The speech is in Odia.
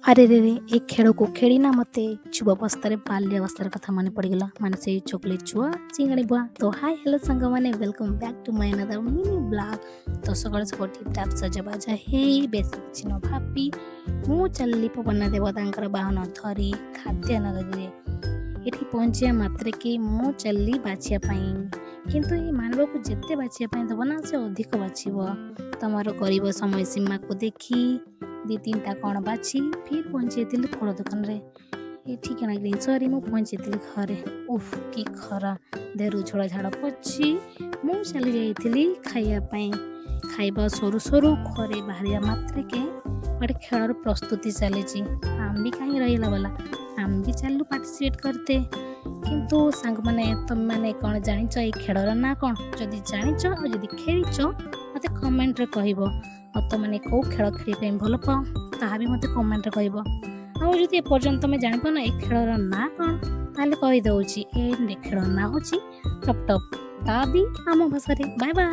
ଆରେ ରେ ରେ, ଏ ଖେଳକୁ ଖେଳିନା ମୋତେ ଯୁବାବସ୍ଥାରେ, ବାଲ୍ୟ ଅବସ୍ଥାର କଥା ମନେ ପଡ଼ିଗଲା, ମାନେ ସେଇ ଚକୋଲେଟ ଛୁଆ, ଚିଙ୍ଗାଡ଼ି ବୁଆ। ତ ହାଇ, ହ୍ୟାଲୋ ସାଙ୍ଗମାନେ, welcome back to my another mini vlog। ତ ସକାଳୁ ସକାଳୁ ଟିପ୍ ଟାପ୍ ସଜବାଜ ହେଇ, ବେଶୀ କିଛି ନ ଭାବି ମୁଁ ଚାଲିଲି ପବନ ଦେବତାଙ୍କର ବାହନ ଧରି ଖାଦ୍ୟ ନଗରୀରେ। ଏଠି ପହଞ୍ଚିବା ମାତ୍ରକେ ମୁଁ ଚାଲିଲି ବାଛିବା ପାଇଁ। କିନ୍ତୁ ଏଇ ମାନବକୁ ଯେତେ ବାଛିବା ପାଇଁ ଦେବ ନା, ସେ ଅଧିକ ବାଛିବ। ତମର ଗରିବ ସମୟ ସୀମାକୁ ଦେଖି ଦୁଇ ତିନିଟା କ'ଣ ବାଛି ଫିର୍ ପହଞ୍ଚି ଯାଇଥିଲି ଫଳ ଦୋକାନରେ। ଏଠି କିଣାକିଣି ସରି ମୁଁ ପହଞ୍ଚିଥିଲି ଘରେ। ଉଫ୍, କି ଖରା! ଦେହରୁ ଝୋଳ ଝାଳ ପୋଛି ମୁଁ ଚାଲି ଯାଇଥିଲି ଖାଇବା ପାଇଁ। ଖାଇବା ସରୁ ସରୁ ଘରେ ବାହାରିବା ମାତ୍ରକେ ଗୋଟେ ଖେଳର ପ୍ରସ୍ତୁତି ଚାଲିଛି। ଆମେ ବି କାହିଁ ରହିଲା ବାଲା, ଆମେ ବି ଚାଲିଲୁ ପାର୍ଟିସିପେଟ୍ करते। କିନ୍ତୁ ସାଙ୍ଗମାନେ, ତୁମେମାନେ କ'ଣ ଜାଣିଛ ଏଇ ଖେଳର ନାଁ କ'ଣ? ଯଦି ଜାଣିଛ ଆଉ ଯଦି ଖେଳିଛ, ମୋତେ କମେଣ୍ଟରେ କହିବ। ଆଉ ତୁମେ କେଉଁ ଖେଳ ଖେଳିବା ପାଇଁ ଭଲ ପାଅ, ତାହା ବି ମୋତେ କମେଣ୍ଟରେ କହିବ। ଆଉ ଯଦି ଏପର୍ଯ୍ୟନ୍ତ ତୁମେ ଜାଣିପାରୁନ ଏଇ ଖେଳର ନାଁ କ'ଣ, ତାହେଲେ କହିଦେଉଛି, ଏ ଖେଳର ନାଁ ହେଉଛି ଟପ୍ ଟପ୍, ତା ବି ଆମ ଭାଷାରେ। Bye bye.